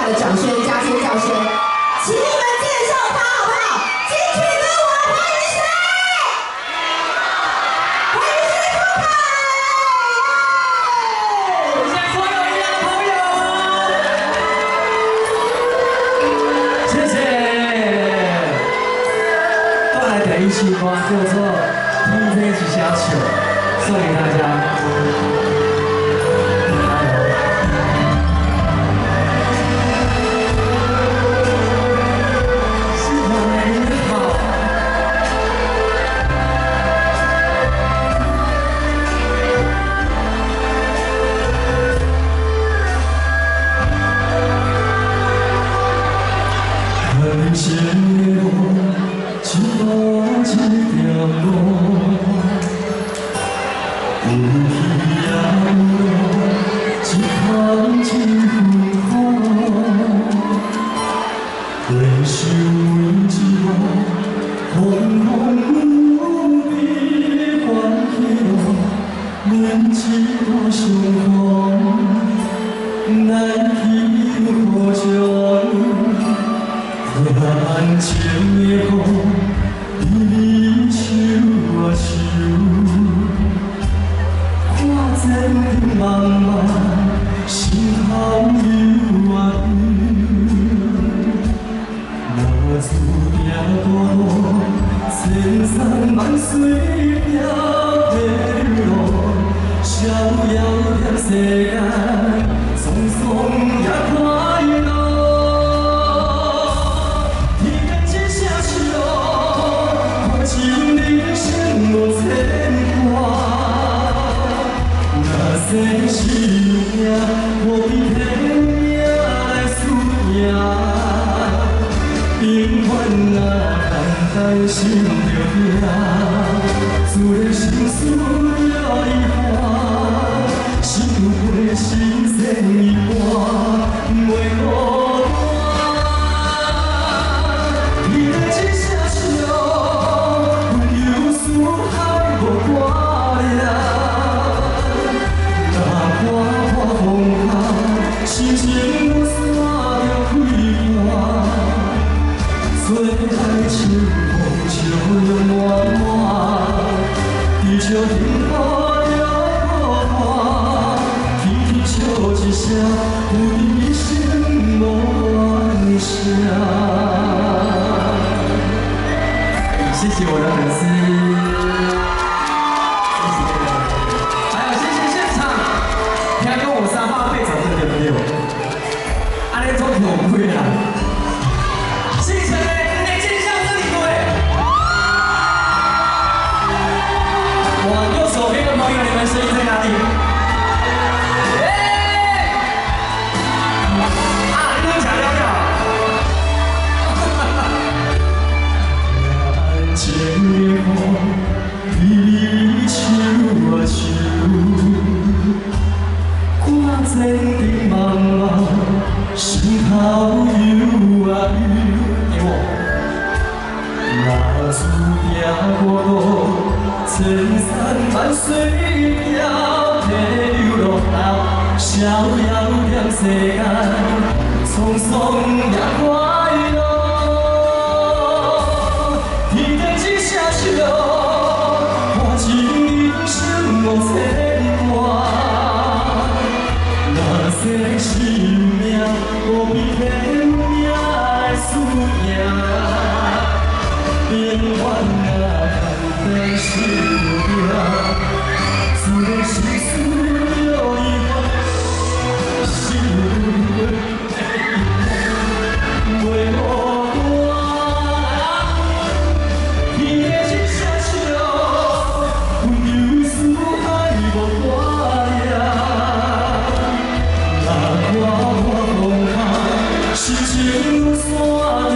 大的掌聲、加尖叫聲，請你們接受他好不好？金曲歌王，歡迎誰？歡迎薛國凱！謝謝所有宜蘭的朋友，謝謝。帶來第一首歌叫做《天地一聲笑》，送給大家。加油！新朋友你好。人生的路，一步一点路，有起也有落，一空一份苦。回首每一幕，风风雨雨欢喜乐，每一段相逢，来去何从？眼前的雨，微微手啊手，看前程茫茫，心头忧啊忧。若注定孤单，千山万水行迷路，逍遥踮世间，沧桑也快樂。天地一聲笑，看盡人生無牽掛。若說是命，何必拼命來輸贏？平凡啊，簡單心著拼，自然心事着伊看，心有陪神仙伊伴，袂孤單。天地一聲笑，云游四海無掛念。若看破風空，心情有散着开半。吹来秋風，笑容滿滿，地笑天空着孤單，轻轻笑一聲，有你一生無怨聲。謝謝我的粉絲，謝謝，還有謝謝現場，聽講有380個對不對？按呢總有幾啦？謝謝你鏡像這裡各位，哇，右手邊的朋友，你們聲音在哪裡？啊，你都講了了。眼前的雨，微微手啊手，看前程茫茫，心頭憂啊憂。給我。若注定孤獨，千山萬水行迷路，逍遙踮世間，滄桑也快樂。天地一聲笑，看盡人生無牽掛。若說是命，何必拼命來輸贏？平凡啊，簡單心著拼，自然心事著伊看，心袂孤單。天地一聲笑，云游四海無掛念。若看破風空，心情有散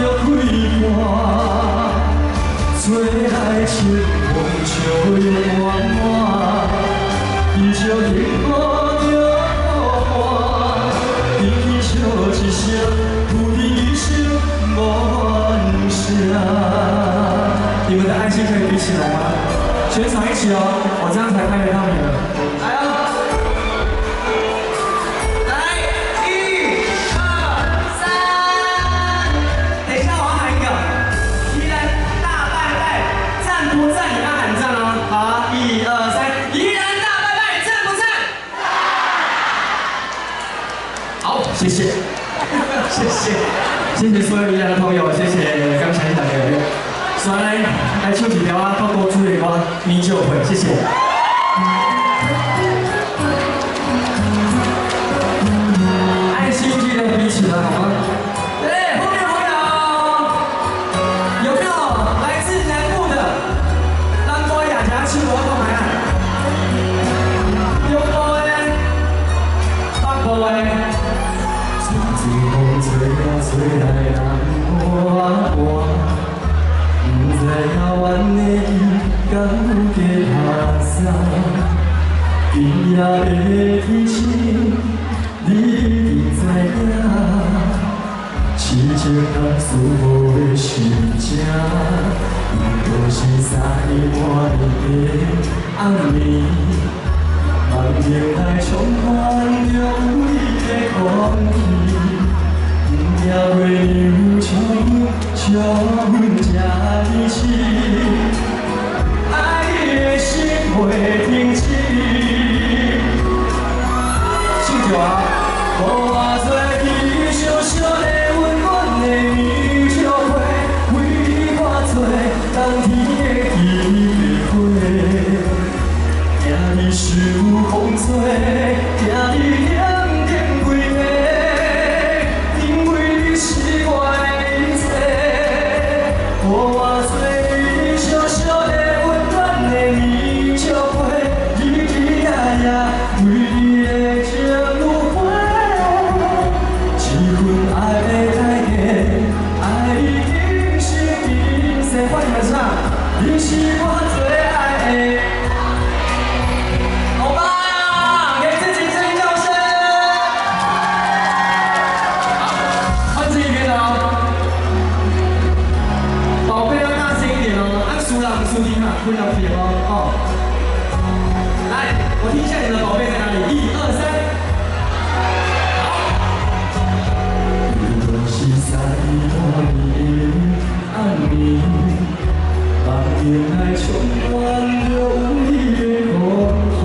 著开半。吹來秋風，笑容滿滿，地笑天空著孤單，轻轻笑一聲，有你一生無怨聲。你們的愛心可以比起來嗎？全場一起哦，我這樣才看得到你們。來哦，來，一、二、三。謝謝，謝謝，謝謝所有宜蘭的朋友，謝謝，感謝大家。所以來來唱一條啊，較古主的歌《年少歲》，謝謝。愛心記得比起來好嗎？對，後面朋友有沒有來自南部的？南部雅家唱我講來啊！中部的，北部的。陣陣風吹啊吹來南半半，不知影阮的伊敢有加拍捎？今夜的天晴，你一定知影，痴情人思无的心情，不过是三更半暝的暗暝，梦境内充满着有你的空气，毋惊月娘笑阮，笑阮这呢痴，爱你的心袂停止。唱著啊！予我做你小小的溫暖的棉笑被，為你化做冬天的彼白花。驚你受風吹，驚你點點歸家，因為你是我的一切。予我做你小小的溫暖的棉笑被，日日夜夜為你的情如花。這份愛的代價，愛你今生今世。歡迎你們唱，你是我最愛的。好吧，給自己一聲掌聲。好，換這一邊哦。寶貝要大聲一點哦，按輸啦，唔輸聽啊，不要撇哦，哦。來，我聽一下你們的寶貝在哪裡，一二三。好。是三更半暝的暗暝，夢境內充滿著有你的空氣，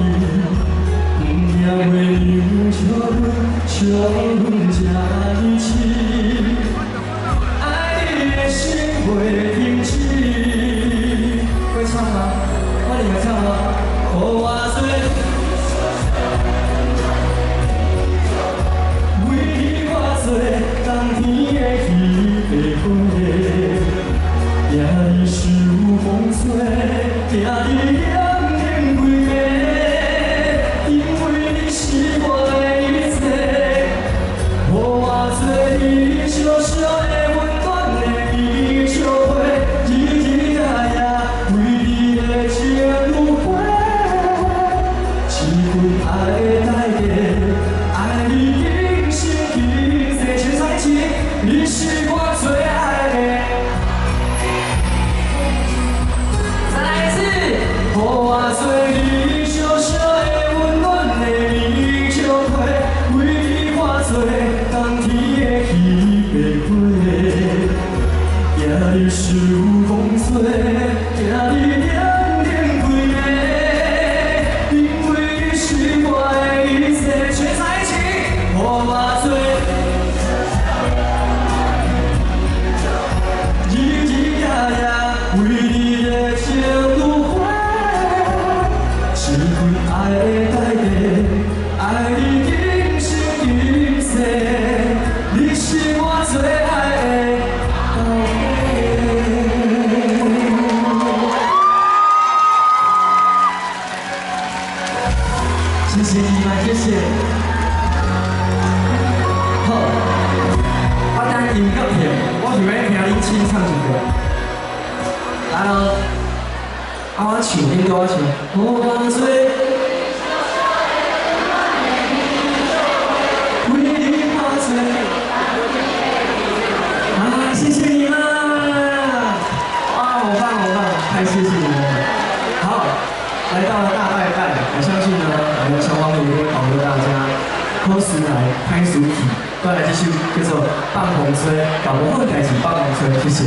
毋驚月娘笑阮，笑阮這呢痴，愛你的心袂停止。會唱嗎？換你們唱嗎？予我做為你化做冬天的彼白花，驚你受風吹，驚你點點歸家，因為你是我的一切。予我做你小小的溫暖的棉笑被，日日夜夜為你的情如花。這份愛的代價，愛你今生今世，全場一起，你是我最愛的。再來一次，予我做你小小的溫暖的棉笑被，為你化做冬天的彼白花，驚你受風吹，驚你點點歸家，因為你是我的一切。全場一起，予我做日日夜夜為你的情如花，這份愛的代價，愛你今生今世，你是我最愛的寶貝。謝謝你們，謝謝。好，我等音樂停，我想欲聽恁清唱一個。來咯，啊我唱，恁跟我唱。予我做為你化做。啊，謝謝你們！哇，好棒好棒，太謝謝你們了。好，來到了大拜拜，我相信呢，我們城隍爺會保佑大家，好事來，歹事去。再來這首叫做《放風吹》，搞無好代誌放風吹，謝謝。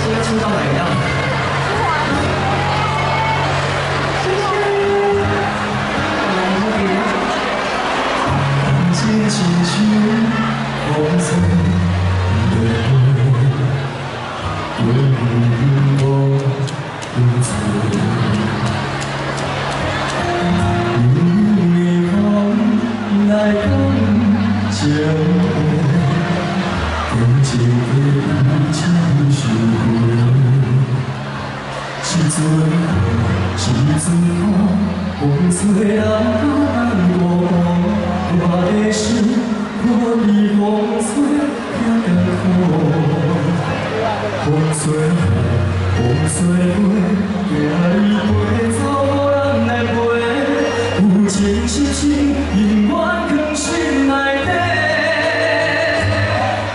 現在出到哪一樣？阵风，风吹人甲咱孤单，我的心可比风吹遐艰苦。风吹雨，风吹飞，惊你飞走无人来陪。有情深深，永远藏心内底。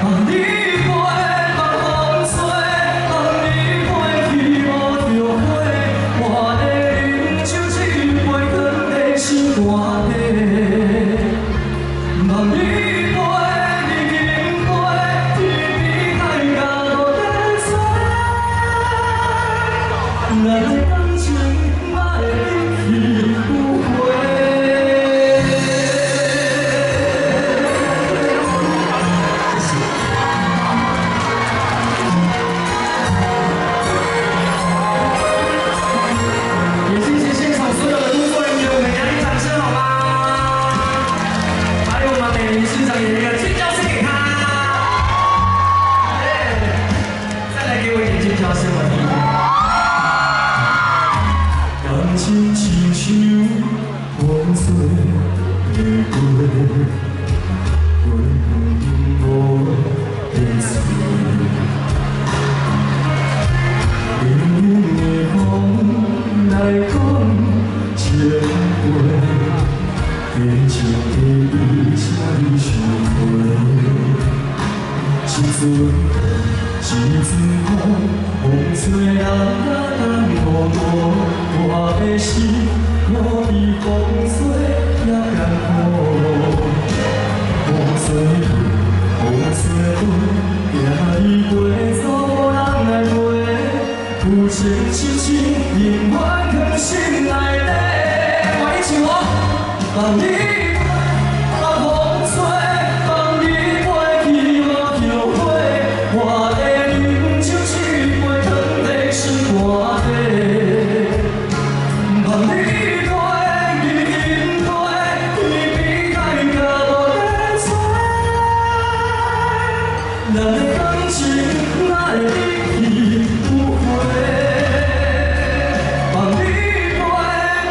放你飞，放风吹，放你飞去无后悔。我的饮酒一杯，藏在心肝底。望你飞，你紧飞，天边海角无得找。咱的感情莫一去不回。谢谢。也谢谢现场所有的工作人员，我们给他点掌声好吗？还有我们美玲市长也一个尖叫声给他。耶，再来给我一点尖叫声，我听一听。感情亲像风吹的过，飞无得找。冷冷的风来讲情话，天长地久，请你相陪。一阵一阵风，风吹人甲咱孤单，我的心可比风吹也艰苦。风吹雨，风吹飞，惊你飞走无人来陪。有情深深，永远藏心内底。我一起哦。放你飞，放风吹，放你飞去无后悔。我的饮酒一杯，藏在心肝底。放你飞，你紧飞，天边海角无得找。咱的感情哪会一去不回？放你飞，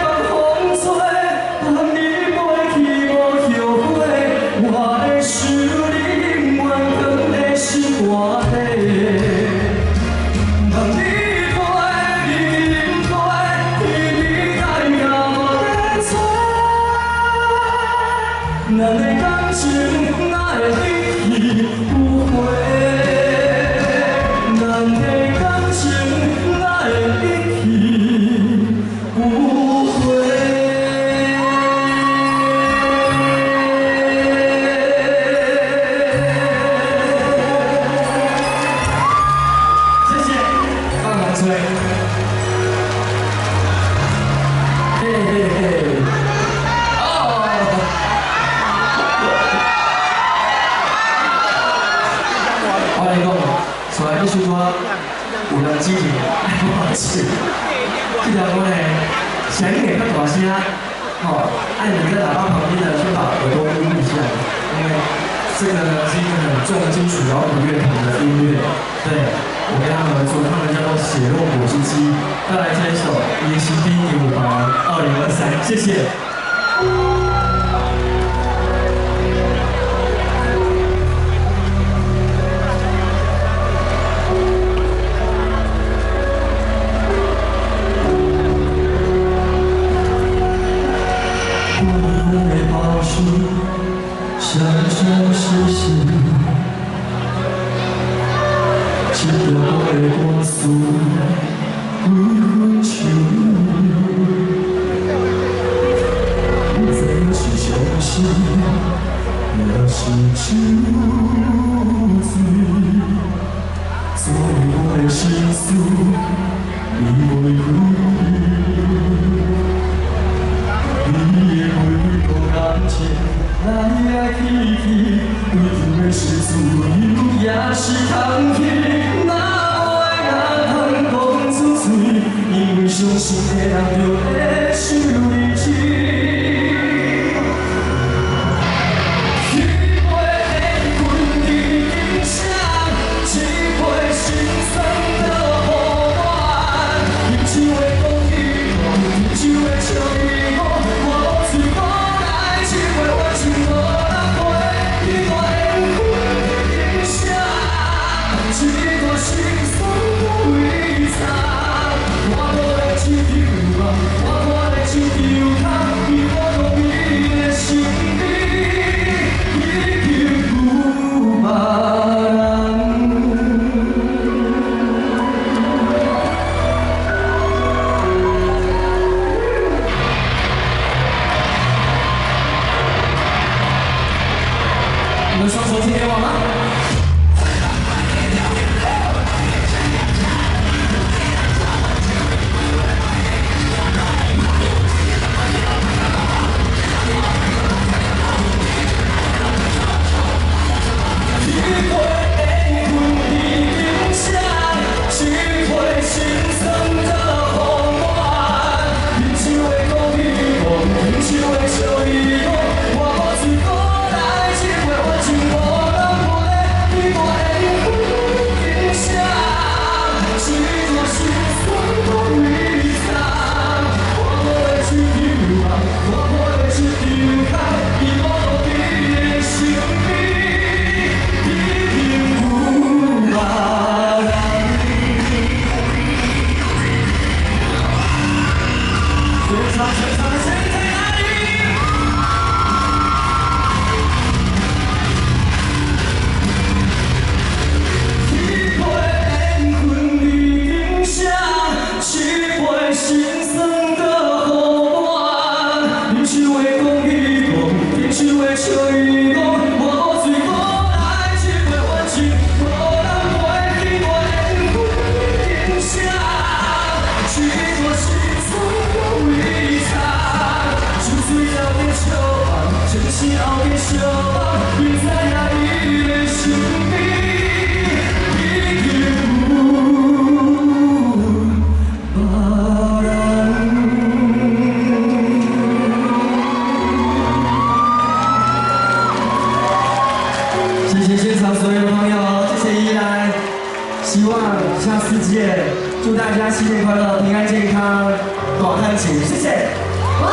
放风吹，放你飞去无后悔。我的想你永远藏在心肝底。放你飞，你紧飞，天边海角无得找。咱的感情哪会一去不回？咱的感情哪会一去不回？谢谢，放风吹。嘿嘿嘿。哦。我来讲，出来这首歌有人指定爱我唱，这条歌呢，声音会较大声，吼，爱你在喇叭旁边的先把耳朵捂一下，因为这个呢是一个很重金属摇滚乐团的音乐，对，我跟他们合作，他们叫做血肉果汁机，带来这一首《迎新第一五百2023》，谢谢。我的抱心，双双细细，这条我的歌词，几分像你。不知是伤心，也是酒醉，所以我的心事，你袂开。你的每个感情来来去去，追求的是自由，也是空虚。若无爱，哪通讲出嘴？因为相信的人就会受你痴。彼杯的困伫人生，一杯心酸倒无完。饮酒的讲起，饮酒我看的手空，伊无图伊的身边，已经有别人。你们双手借给我吗？一杯缘分已经写，一杯心酸的予满。忍受的讲伊讲，忍受的笑伊讲，我无喙过来这杯反正无人陪，你我缘分已经写，一段心酸搁为藏。我无的手放，我无的手空，伊无图伊的身边。已经有别人。全场全场的声音在哪里？一杯缘分已经写，一杯心酸搁予满。忍受的讲伊讲，忍受的笑伊讲，我无喙过来这杯反正无人陪，你我缘分已经写，一段心酸搁为藏。酒醉后的笑梦，情死后的相梦，伊知影伊的身边已经有别人。谢谢现场所有的朋友，谢谢依兰，希望下次见，祝大家新年快乐，平安健康，大赚钱，谢谢。哇！